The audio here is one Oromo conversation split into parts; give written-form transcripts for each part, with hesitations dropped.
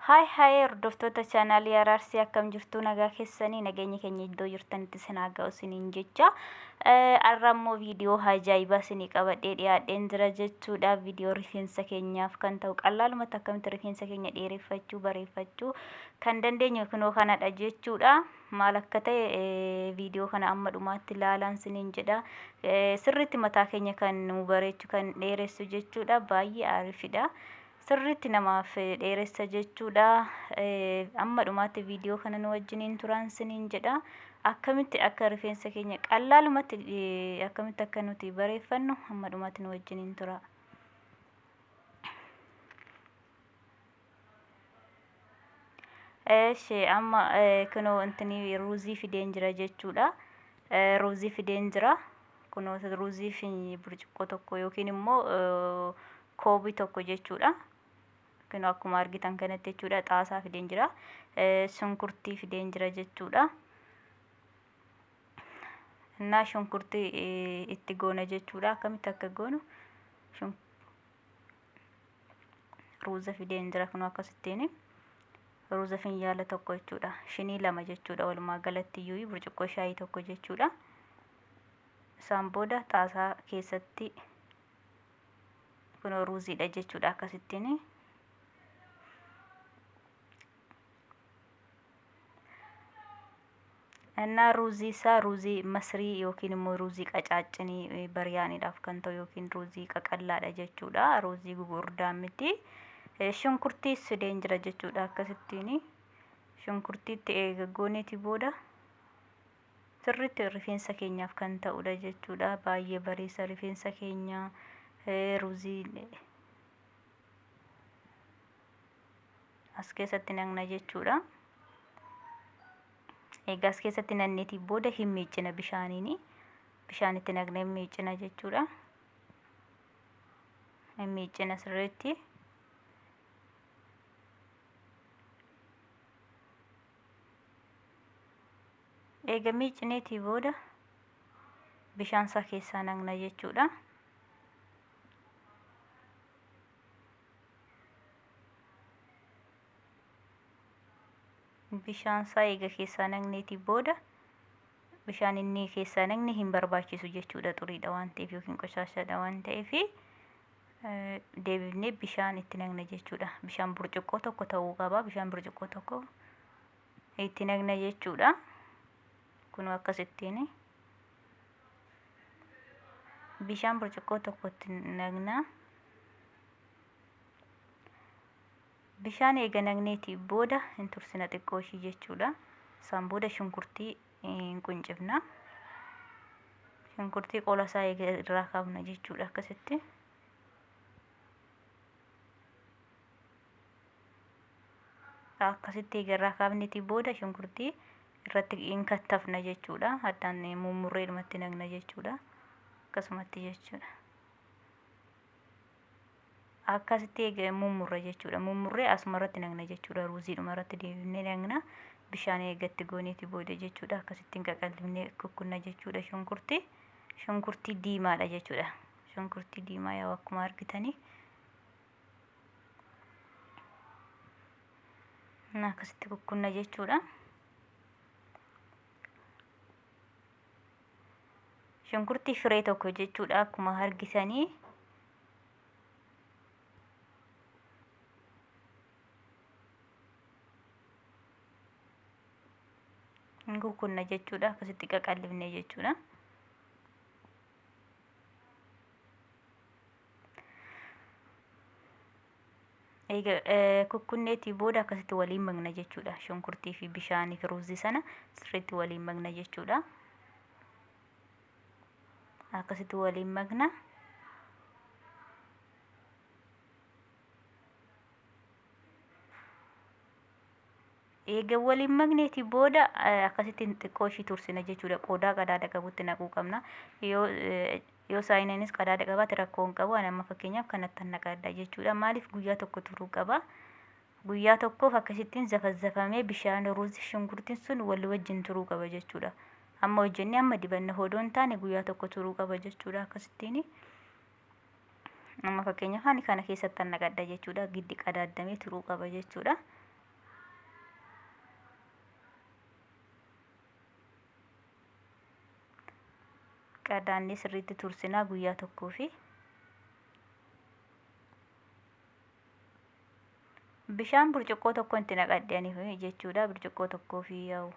Haay haay, hordoftoota chaanaalii Araarsii, akkam jirtu? Nagaa keessanii? Nageenya keenya iddoo jirtanitti isin haa ga'u isiniin jecha. Har'a immoo viidiyoo ajaa'ibaa isinii qabadhee dhiyaadheen jira jechuudha. Viidiyoo rifeensa keenyaaf kan ta'u, qal'aalumatti akkamitti rifeensa keenya dheereffachuu, bareeffachuu kan dandeenyu kunoo kanadha jechuudha. Maal akka ta'e viidiyoo kana amma dhumaatti ilaalaan isiniin jedha. Sirriitti mataa keenya kan nu bareechu, kan dheeressu jechuudha. Baay'ee aariifidha. Sirriitti namaaf dheeressa jechuudha. Amma dhumaatti viidiyoo kana nu wajjiniin turaan isiniin jedha. Akkamitti akka rifeensa keenya qallaalumatti akkamitti akka nuti bareeffannu amma dhumaatti nu wajjiniin tura. Eeshi, amma kunoo intini ruuzii fideen jira jechuudha. Ruuzii fideen jira. Kunoo ruuzii fi burcuqqoo tokko yookiin immoo koobii tokko jechuudha. Kunoo akkuma argitan kanatti jechuudha, xaasaa fideen jira. Shunkurtii fideen jira jechuudha. Innaa shunkurtii itti goona jechuudha. Akkamitti akka goonu, ruuza fideen jira kunoo akkasittiin. Ruuza finjaala tokko jechuudha. Shinii 2 jechuudha, walumaa galatti iyyuu burcuqqoo shaayii tokko jechuudha. Isaan booda xaasaa keessatti kunoo ruuziidha jechuudha akkasittiin. Innaa ruuzii isaa ruuzii masrii yookiin immoo ruuzii qacaaccinii baryaaniidhaaf kan ta'u yookiin ruuzii qaqallaadha jechuudha. Ruuzii gugurdaa miti. Shunkurtii fideen jira jechuudha akkasittiin. Shunkurtiitti eega gooneeti booda sirriitti rifeensa keenyaaf kan ta'udha jechuudha. Baay'ee bareessa rifeensa keenya ruuzii as keessatti naqna jechuudha. Egaa as keessatti nanneetii booda hin miiccina bishaaniini. Bishaan itti naqnee miiccina jechuudha. Hin miiccina sirriitti. Eega miiccineetii booda bishaan isaa keessaa naqna jechuudha. Bishaan isaa eega keessaa naqneetii booda bishaan inni keessaa naqne hin barbaachisu jechuudha, xuriidha waan ta'eef yookiin qoshaashaadha waan ta'eef deebifnee bishaan itti naqna jechuudha. Bishaan burcuqqoo tokko ta'uu qaba. Bishaan burcuqqoo tokko itti naqna jechuudha. Kunoo akkasittiin bishaan burcuqqoo tokko itti naqna. Bishaan eega naqneetii booda hin tursina xiqqoo ishii jechuudha. Isaan booda shunkurtii hin quncifna. Shunkurtii qola isaa eega irraa kaafna jechuudha akkasitti. Akkasitti eega irraa kaafneetii booda shunkurtii irratti hin kattafna jechuudha. Addaan mummurreedhumatti naqna jechuudha. Akkasumatti jechuudha. Akkasitti eega mummurra jechuudha. Mummurree asuma irratti naqna jechuudha. Ruuziidhuma irratti deebifnee naqna. Bishaan eegatti gooneeti booda jechuudha. Akkasittiin qaqallifnee kukkunna jechuudha shunkurtii. Shunkurtii diimaadha jechuudha. Shunkurtii diimaa yaa akkuma argitanii. Akkasitti kukkunna jechuudha. Shunkurtii firee tokko jechuudha akkuma argitanii. Kukkunna jechuudha, akkasitti qaqallifne jechuudha. Egaa kukkunneetii booda akkasitti waliin makna jechuudha. Shunkurtii fi bishaanii fi ruuzii sana sirriitti waliin makna jechuudha. Akkasitti waliin makna. Eega waliin makneetii booda akkasitti xiqqoo ishii tursina jechuudha. Qodaa qadaada qabutti naquu qabna. Yoo saayineenis qadaada qabaate rakkoo hin qabu. Ani amma fakkeenyaaf kanatti naqadha jechuudha. Maaliif, guyyaa tokko turuu qaba. Guyyaa tokkoof akkasittiin zafazzafamee bishaan, ruuzii, shunkurtiin sun wal wajjin turuu qaba jechuudha. Amma hojjennee amma dibanna hodoo hin taane guyyaa tokko turuu qaba jechuudha akkasittiin. Amma fakkeenyaaf ani kana keessatti naqadha jechuudha. Giddi qadaaddamee turuu qaba jechuudha. Qadaannee sirriitti tursinaa guyyaa tokkoofi. Bishaan burcuqqoo tokko itti naqadhe jechuudha. Burcuqqoo tokkoo fi yaa'u.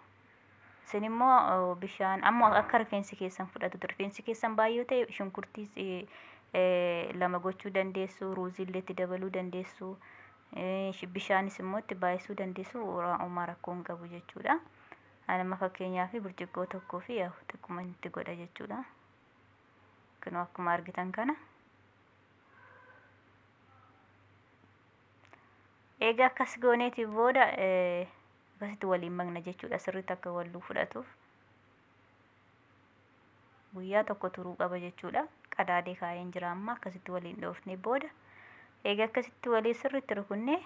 Isin immoo bishaan ammoo akka rifeensi keessan fudhatutti, rifeensi keessan baay'ee ta'e shunkurtii 2 gochuu dandeessu, ruuzii illee itti dabaluu dandeessu, bishaanis immoo itti baay'isuu dandeessu, uumaa rakkoo hin qabu jechuudha. Ani amma fakkeenyaaf burcuqqoo tokkoo fi yaa'u xiqquma itti godha jechuudha. Kunoo akkuma argitan kana. Egaa akkas gooneeti booda akkasitti waliin makna jechuudha, sirriitti akka walluu fudhatuuf. Guyyaa tokko turuu qaba jechuudha. Qadaadee kaa'een jira amma akkasitti waliin dhoofnee booda. Egaa akkasitti walii sirriitti rukunnee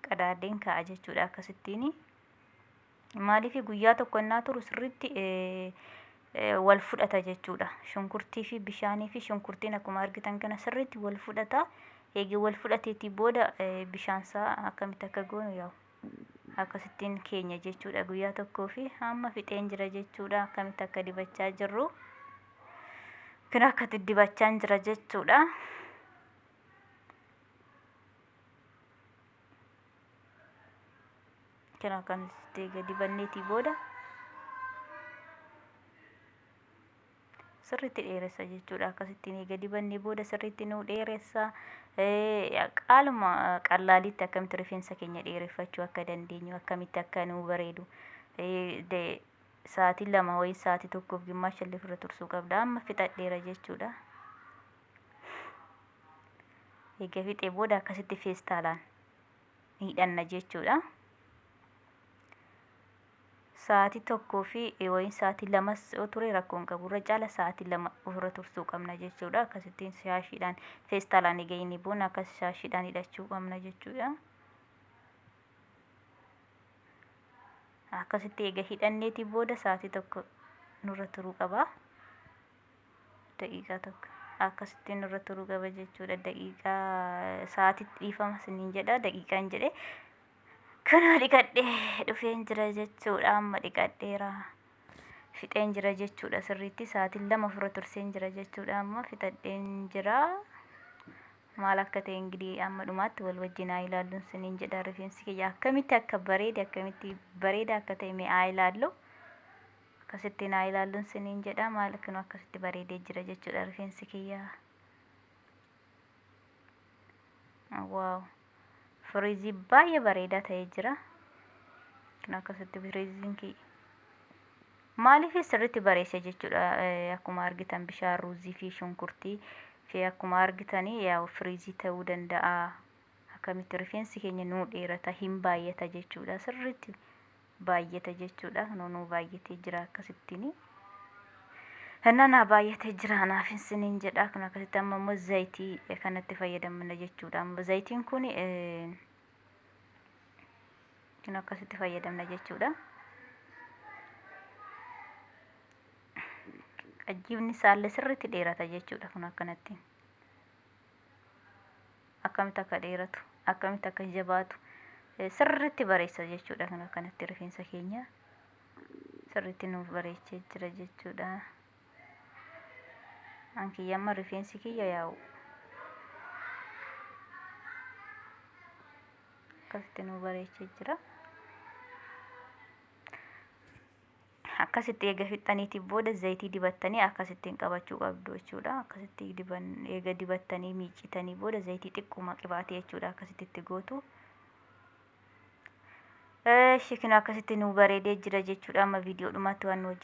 qadaadeen kaa'a jechuudha akkasittiin. Maaliif guyyaa tokko innaa turu sirriitti wal fudhata jechuudha. Shunkurtii fi bishaanii fi shunkurtiin akkuma argitan kana sirriitti wal fudhata. Egaa wal fudhateetii booda bishaansaa akkamitti akka goonu yaa'u akkasittiin keenya jechuudha. Guyyaa tokkoo fi hamma fixeen jira jechuudha. Akkamitti akka dibachaa jirru. Kun akkatti dibachaa jira jechuudha. Kun akkamitti egaa dibanneetii booda sirriitti dheeressa jechuudha. Akkasittiin egaa dibannee booda sirriitti nu dheeressa. Qaaluma qallaalitti akkamitti rifeensa keenya dheereffachuu akka dandeenyu, akkamitti akka nu bareedu. Sa'aatii 2 wayii sa'aatii tokkoof gimmaasha illee ofirra tursuu qabda. Amma fixadheera jechuudha. Egaa fixee booda akkasitti feestaalaan hidhanna jechuudha. Sa'aatii tokkoo fi wayii sa'aatii 2s yoo ture rakkoo hin qabu. Irra caala sa'aatii 2 ofirra tursuu qabna jechuudha. Akkasittiin shaashiidhaan feestaalaan egaa inni boona akkas shaashiidhaan hidhachuu qabna jechuudha. Akkasitti egaa hidhanneetii booda sa'aatii 1 nurra turuu qaba. Daqiiqaa 1 akkasitti nurra turuu qaba jechuudha. Daqiiqaa sa'aatii dhiifama isiniin jedha, daqiiqaan jedhe. Kunoo dhiqadhee dhufeen jira jechuudha. Amma dhiqadheera. Fixeen jira jechuudha sirriitti. Sa'aatii 2 ofirra turseen jira jechuudha. Amma fixadheen jira. Maal akka ta'e ingirii amma dhumaatti wal wajjin haa ilaallu isiniin jedha. Rifeensi kiyya akkamitti akka bareede, akkamitti bareeda akka ta'e mee haa ilaallu. Akkasitti haa ilaallu isiniin jedha. Maal kun akkasitti bareedee jira jechuudha rifeensi kiyya. Waaw! Firiizii baay'ee bareedaa ta'ee jira. Kun akkasitti firiiziin kiyya. Maaliif sirriitti bareesse jechuudha. Akkuma argitan bishaan ruuzii fi shunkurtii fi akkuma argitanii yaa'u firiizii ta'uu danda'a. Akkamitti rifeensi keenya nuu dheerata, hin baay'ata jechuudha. Sirriitti baay'ata jechuudha. Nuu baay'atee jira akkasittiin. Naa baay'atee jira anaaf isiniin jedha. Kun akkasitti amma immoo zayitii kanatti fayyadamna jechuudha. Amma zayitiin kun kun akkasitti fayyadamna jechuudha. Qajjibni isaallee sirriitti dheerata jechuudha. Kun akkanatti. Akkamitti akka dheeratu, akkamitti akka jabaatu sirriitti bareessa jechuudha. Kun akkanatti rifeensa keenya sirriitti nuuf bareechee jira jechuudha. An kiyya amma rifeensi kiyya yaa'u akkasitti nu bareechee jira. Akkasitti eega fixxaniitii booda zayitii dibattanii akkasittiin qabachuu qabdu jechuudha. Akkasitti eega dibattanii miiccitanii booda zayitii xiqquma qibaatee jechuudha akkasitti itti gootu. Eeshi kun akkasitti nu bareedee jira jechuudha. Amma viidiyoo dhumaatti waan nu wajjin